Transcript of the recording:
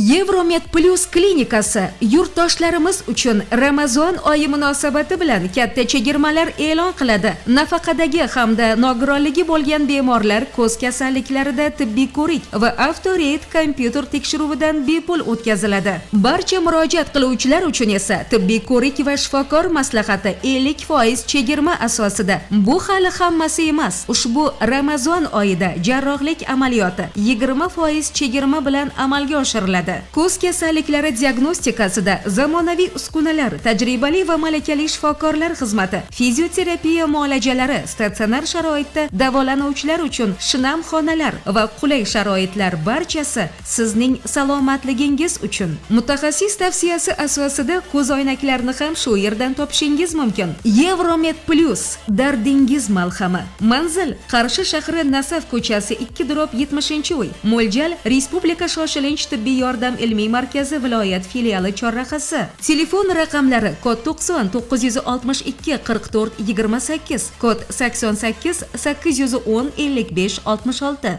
Yevromed Plus klinikasi yurtdoshlarimiz uchun Ramazon oyi munosabati bilan katta chegirmalar e'lon qiladi. Nafaqadagi hamda nogironligi bo'lgan bemorlar ko'z kasalliklarida tibbiy ko'rik va avtoreyd kompyuter tekshiruvidan bepul o'tkaziladi. Barcha murojaat qiluvchilar uchun esa tibbiy ko'rik va shifokor maslahati 50% chegirma asosida. Bu hali hammasi emas. Ushbu Ramazon oyida jarrohlik amaliyoti 20% chegirma bilan amalga oshiriladi. Ko'z kasalliklari diagnostikasida zamonaviy uskunalar, tajribali va malakali shifokorlar xizmati, fizioterapiya muolajalari, statsionar sharoitda davolanuvchilar uchun shinam xonalar va qulay sharoitlar, barchasi sizning salomatligingiz uchun. Mutaxassis tavsiyasi asosida ko'zoynaklarni ham shu yerdan topishingiz mumkin. Yevromed Plus, dardingiz malhami. Manzil: Qarshi shahri, Nasaf ko'chasi, 2/70-uy. Mo'ljal: Respublika shoshilinch tibbiy yordam ilmiy markazi viloyat filiali chorrahasi. Telefon raqamlari: kod 90 962 44 28, kod 88 810 55 66.